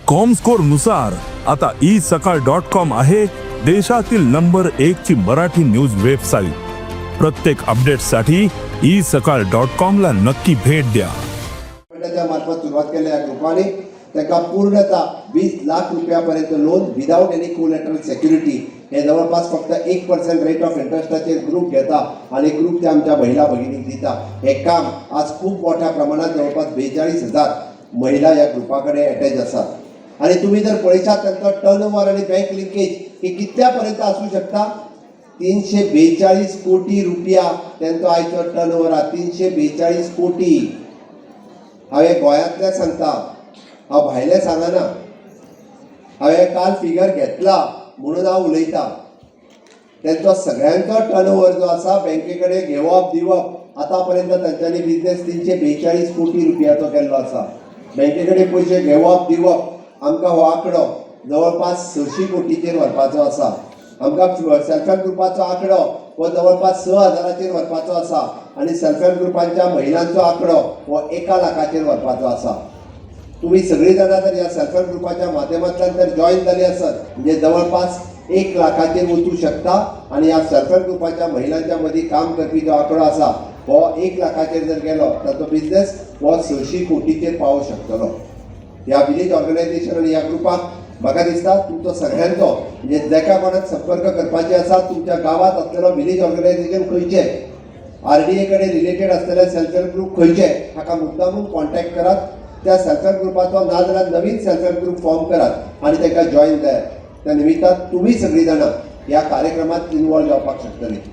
Comscore नुसार आता E सकाळ डॉट कॉम आहे देशातील नंबर एक ची मराठी न्यूज वेबसाईट. प्रत्येक अपडेटसाठी ई सकाळ डॉट कॉम ला नक्की भेट द्या. मंडळाच्या मार्फत सुरवात केल्ल्या ह्या ग्रुपांनी तांकां पूर्णता 20 लाख रुपया पर्यंत loan without any collateral security. हे जवळपास फक्त 1% रेट ऑफ इंटरेस्टाचेर ग्रूप घेता आनी ग्रूप ते आमच्या महिला भगिनीक दिता. हे काम आज खूब मोठ्या प्रमाणात, जवळपास 42,000 महिला ह्या ग्रुपा कडेन एटॅच आसात. आनी तुमी जर पळयशात, तांचो टर्न ओवर आनी बँक लिंकेज ही कितल्या पर्यंत आसूं शकता? 342 कोटी रुपया तेंचो आयचो टर्न ओवर आहा, 342 कोटी. हांवें गोंयांतलें सांगता, हांव भायलें सांगना. हांवें काल फिगर घेतला म्हणून हांव उलयतां. तेंचो सगळ्यांचो टर्न ओवर जो आसा, बँके कडेन घेवप दिवप, आतां पर्यंत तांच्यांनी बिजनेस 342 कोटी रुपयाचो केल्लो आसा, बँके कडेन पयशे घेवप दिवप. आमकां हो आंकडो जवळपास 600 कोटीचेर व्हरपाचो आसा. आमकां सेल्फ हेल्प ग्रुपाचो आंकडो हो जवळपास 6 हजाराचेर व्हरपाचो आसा आनी सेल्फ हेल्प ग्रुपांच्या महिलांचो आंकडो हो 1 लाखाचेर व्हरपाचो आसा. तुम्ही सगळी जाणां जर ह्या सेल्फ हेल्प ग्रुपाच्या माध्यमांतल्यान जर जॉईन जाली आसत, म्हणजे जवळपास 1 लाखाचेर वचूं शकता. आनी ह्या सेल्फ हेल्प ग्रुपाच्या महिलांच्या मदीं काम करपी जो आंकडो आसा, हो 1 लाखाचेर जर गेलो तर तो बिझनेस हो 600 कोटीचेर पावूंक शकतलो. ह्या विलेज ऑर्गनायझेशन आनी ह्या ग्रुपाक म्हाका दिसता तुमचो सगळ्यांचो, म्हणजे जेका कोणाक संपर्क करपाचे आसा, तुमच्या गांवांत आसलेलो विलेज ऑर्गनायझेशन खंयचें, आरडीए कडेन रिलेटेड आसलेले सेल्फ हेल्प ग्रूप खंयचे, हाका मुद्दामून कॉन्टॅक्ट करात. त्या सेल्फ हेल्प ग्रुपाचो नाजाल्यार नवीन सेल्फ हेल्प ग्रूप फॉर्म करात आनी तांकां जॉईन जायात. त्या निमित्तान तुमी सगळीं जाणां ह्या कार्यक्रमात इनवॉल्व जावपाक शकतलीं.